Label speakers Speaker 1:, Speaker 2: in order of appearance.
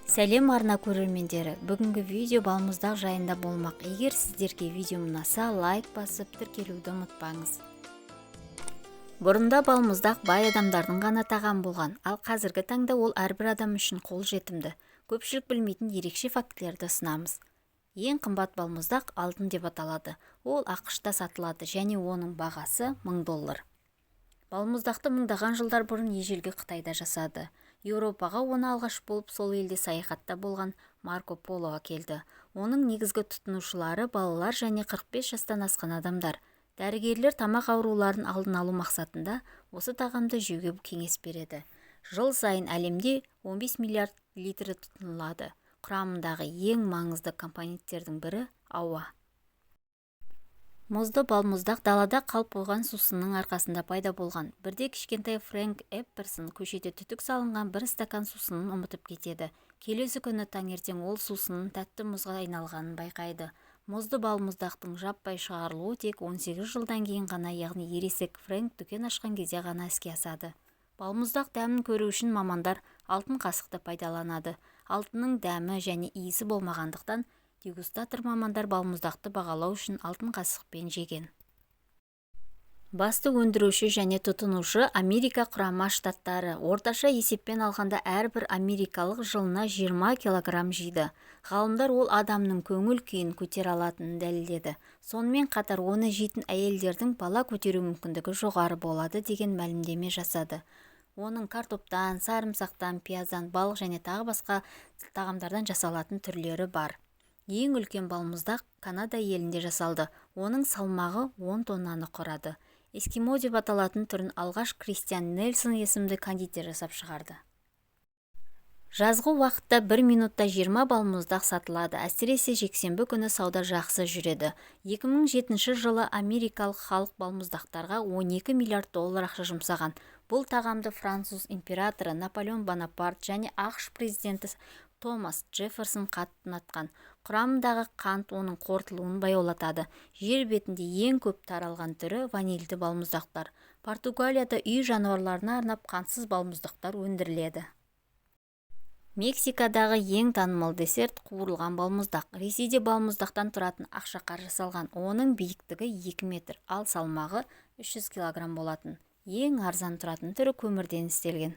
Speaker 1: Сәлем, арна көрермендері! Бүгінгі видео балмұздақ жайында болмақ. Егер сіздерге видео ұнаса, лайк басып, тіркелуді ұмытпаңыз. Бұрында балмұздақ бай адамдардың ғана тағамы болған, ал қазіргі таңда ол әрбір адам үшін қол жетімді. Көпшілік білмейтін ерекше фактілерді ұсынамыз. Ең қымбат балмұздақ «Алтын» деп аталады. Ол АҚШ-та сатылады және оның бағасы 1000 доллар. Балмұздақты мыңдаған жылдар бұрын ежелгі Қытайда жасады. Еуропаға оны алғаш болып сол елде саяхатта болған Марко Поло әкелді. Оның негізгі тұтынушылары – балалар және 45 жастан асқан адамдар. Дәрігерлер тамақ ауруларын алдын алу мақсатында осы тағамды жеуге кеңес береді. Жыл сайын әлемде 15 миллиард литрі тұтынылады. Құрамындағы ең маңызды компоненттердің бірі – ауа. Мұзды балмұздақ далада қалып қойған сусынның арқасында пайда болған. Бірде кішкентай Фрэнк Эпперсон көшеде түтік салынған бір стакан сусынын ұмытып кетеді. Келесі күні таңертең ол сусынның тәтті мұзға айналғанын байқайды. Мұзды балмұздақтың жаппай шығарылуы тек 18 жылдан кейін ғана, яғни ересек Фрэнк дүкен ашқан кезде ғана іске асады. Балмұздақ дәмін көру үшін мамандар алтын қасықты пайдаланады. Алтынның дәмі және иісі болмағандықтан, дегустатор мамандар балмұздақты бағалау үшін алтын қасықпен жеген. Басты өндіруші және тұтынушы – Америка Құрама Штаттары. Орташа есеппен алғанда, әрбір америкалық жылына 20 килограмм жейді. Ғалымдар ол адамның көңіл-күйін көтере алатынын дәлелдеді. Сонымен қатар оны жейтін әйелдердің бала көтеру мүмкіндігі жоғары болады деген мәлімдеме жасады. Оның картоптан, сарымсақтан, пияздан, балық және тағы басқа тағамдардан жасалатын түрлері бар. Ең үлкен балмұздақ Канада елінде жасалды. Оның салмағы 10 тоннаны құрады. «Эскимо» деп аталатын түрін алғаш Кристиан Нельсон есімді кондитер жасап шығарды. Жазғы уақытта бір минутта 20 балмұздақ сатылады. Әсіресе жексенбі күні сауда жақсы жүреді. 2007 жылы америкалық халық балмұздақтарға 12 миллиард доллар ақша жұмсаған. Бұл тағамды француз императоры Наполеон Бонапарт және АҚШ президенті Томас Джефферсон қатты ұнатқан. Құрамындағы қант оның қорытылуын баяулатады. Жер бетінде ең көп таралған түрі – ванильді балмұздақтар. Португалияда үй жануарларына арнап қантсыз балмұздақтар өндіріледі. Мексикадағы ең танымал десерт – қуырылған балмұздақ. Ресейде балмұздақтан тұратын ақшақар жасалған. Оның биіктігі 2 метр, ал салмағы 300 килограмм болатын. Ең арзан тұратын түрі көмірден істелген.